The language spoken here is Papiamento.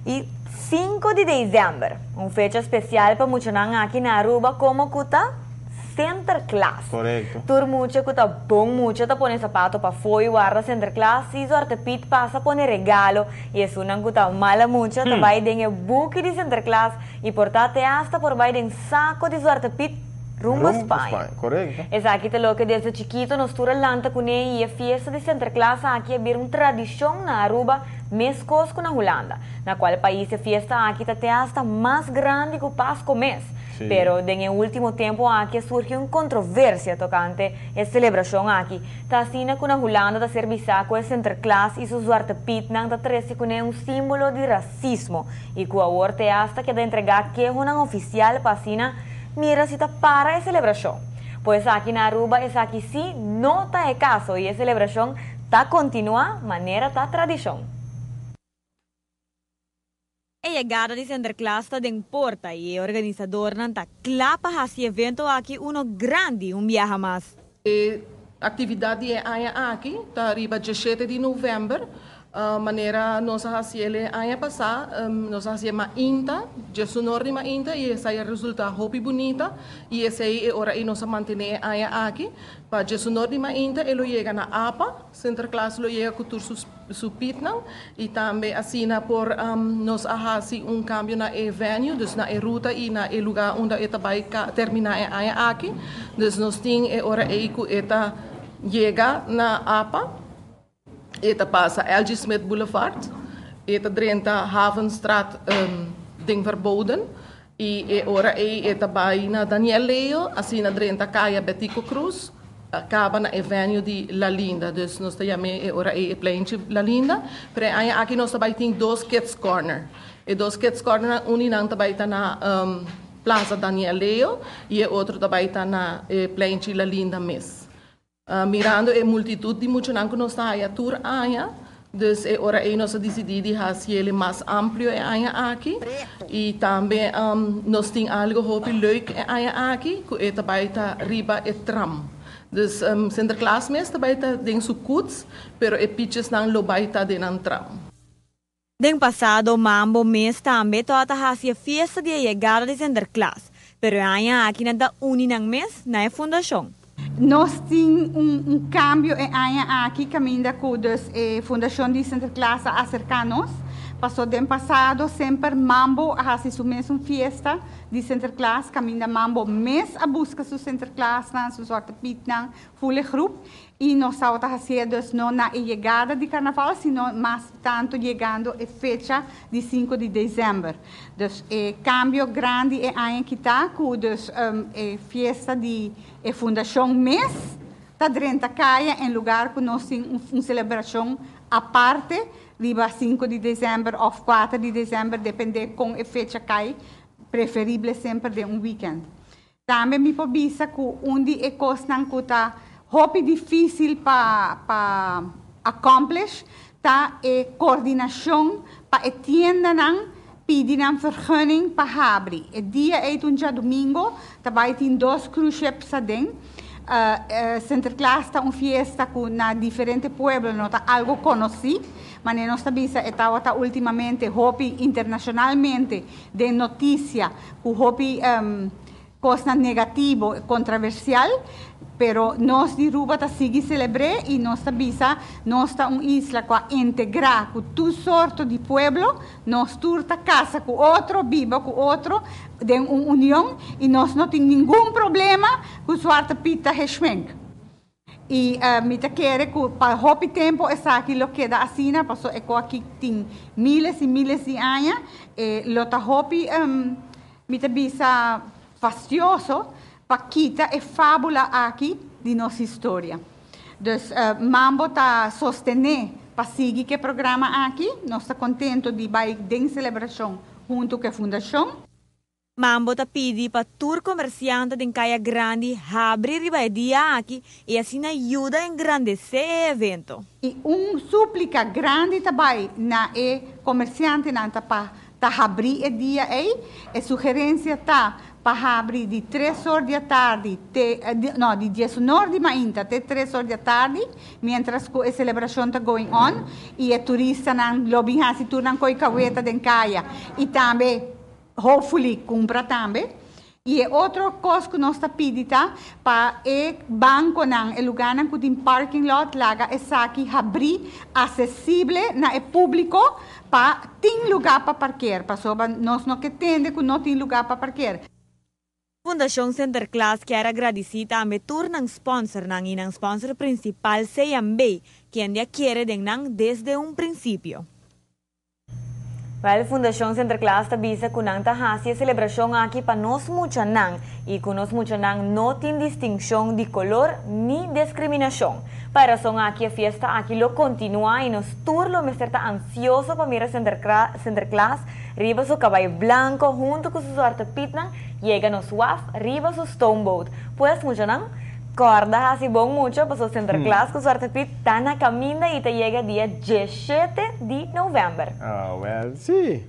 Y 5 di december, un fecha special pa muchanan aki na Aruba, como cu ta Sinterklaas. Corecto. Tur mucha cu ta bon mucha ta pone sapato pafo y warda Sinterklaas y Zwarte Piet pasa pone regalo, y esunnan cu ta malo mucha ta bay den e buki di Sinterklaas y por ta te hasta por bay den saco di Zwarte Piet rumbo Rumbo Spaña. Spaña, corecto. Esaki ta loke desde chikito nos tur a lanta cune, y e fiesta di Sinterklaas aki a bira un tradicion na Aruba, mescos cu na Hulanda, na cual pais e fiesta aki ta te hasta mas grandi cu Pasco mes. Pero den e ultimo tempo aki a surgi un controversia tocante e celebracion aki. Ta asina cu na Hulanda ta ser bisa cu e Sinterklaas y su Zwarte Pietnan ta trece cune un simbolo di racismo y cu awor te hasta keda entrega kehonan oficial pa asina mira si ta para e celebracion. Pues aki na Aruba esaki si no ta e caso y e celebracion ta continua manera ta tradicion. E yegada di Sinterklaas ta den porta y e organisadornan ta cla pa haci evento aki uno grandi un biaha mas. E actividad di aña aki ta riba 17 di november, manera nos a haci aña pasa, nos a haci mainta, 11'or di mainta, y esey a resulta hopi bunita y esey e ora ey nos a mantene aña aki. Pa 11'or di mainta e lo yega na APA, Sinterklaas lo yega cu tur su pietnan y tambe asina por nos a haci un cambio na e venue, dus na e ruta y na e lugar unda e ta bay termina e aña aki. Dus nos tin e ora ey cu e ta yega na APA, e ta pasa L.G. Smith Boulevard, e ta drenta Havenstraat den Verboden, y e ora ey e ta bay na Daniel Leo, asina drenta Caya Betico Croes, caba na e venue di La Linda. Dus nos ta yama e ora ey e pleintje La Linda. Pero aña aki nos tambe tin dos Kids Corner. E dos Kids Corner, un nan tambe ta na Plaza Daniel Leo y e otro tambe ta na pleintje La Linda mes. Mirando e multitud di muchanan cu nos ta tur aña, dus e ora ey nos a dicidi di haci mas amplio e aña aki y tambe nos tin algo hopi leuk e aña aki cu e tambe ta riba e tram. Dus Sinterklaas mes tambe ta den su koets, pero e pietjesnan lo bay ta den een tram. Den pasado, Mambo mes tambe tabata haci fiesta di yegada di Sinterklaas, pero aña aki nan ta uni nan mes na e fundacion. Nos tin un cambio e aña aki, caminda cu dus e Fundacion di Sinterklaas a acerca nos. Paso den pasado semper Mambo a haci su mes fiesta di Sinterklaas, caminda Mambo mes a busca su Sinterklaas nan, su Zwarte Piet nan, full groep. Y nos tabata haciendo dus no na yegada di carnaval, sino mas tanto yegando e fecha di 5 di december. Dus e cambio grandi e aña aki ta, cu dus e fiesta di e fundacion mes ta drenta caya en lugar cu nos tin un celebracion aparte, riba 5 di december of 4 di december, depende con e fecha cay, preferibel semper den un weekend. Tambe mi por bisa cu un di e cosnan cu ta hopi dificil pa accomplish ta e coordinacion pa e tiendanan pidi nan vergunning pa habri. E dia ey un diadomingo, tambe tin dos cruise ships aden. Sinterklaas ta un fiesta cu na diferente pueblo no ta algo conoci, mas nos ta bisa e ta ultimamente hopi internacionalmente den noticia cu hopi cos negativo, controversial, pero nos di Aruba ta sigui celebra y nos ta bisa, nos ta un isla cu a integra cu tur sorto di pueblo, nos tur ta casa cu otro, biba cu otro, den un union y nos no tin ningun problema cu Zwarte Piet ta geschminkt. Y mi ta kere cu pa hopi tempo esaki lo keda asina, paso e aki tin miles y miles di aña, lo ta hopi mi ta bisa fastioso pa kita e fabula aki di nos historia. Dus Mambo ta sostene pa sigui cu e programa aki, nos ta contento di bay den celebracion hunto cu e fundacion. Mambo ta pidi pa tur comerciante den Caya Grandi habri riba e dia aki y asina yuda engrandece e evento. Y un suplica grandi tambe na e comerciantenan pa ta habri e dia ey. E sugerencia ta Pa habri di 3 or di atardi, te, no, di 10 or di mainta te 3 or di atardi, mientras cu e celebracion ta going on, y e turistanan lo bin hasi tur nan co'i caweta den caya, y tambe, hopefully, cumpra tambe. Y otro cos cu nos ta pidi ta pa e banconan, e lugarnan cu tin parking lot, laga esaki habri accesible na e publico pa tin lugar pa parkeer, pasobra nos no kier tende cu no tin lugar pa parkeer. Fundacion Sinterklaas kier a gradici tambe tur nan sponsor nan y nan sponsor principal CMB, kende a kere den nan desde un principio. Well, Fundacion Sinterklaas ta bisa cu nan ta hasi e celebracion aki pa nos muchanan y cu nos muchanan no tin distincion di color ni discriminacion. Pa e rason aki e fiesta aki lo continua y nos tur lo mester ta ansioso pa mira Sinterklaas riba su cabay blanco hunto cu su Zwarte Pietnan yega nos waf riba su stoomboot. Pues muchanan, corda hasi bon mucha paso Sinterklaas cu Zwarte Piet ta na caminda y ta yega dia 17 di november. Ah, well, si.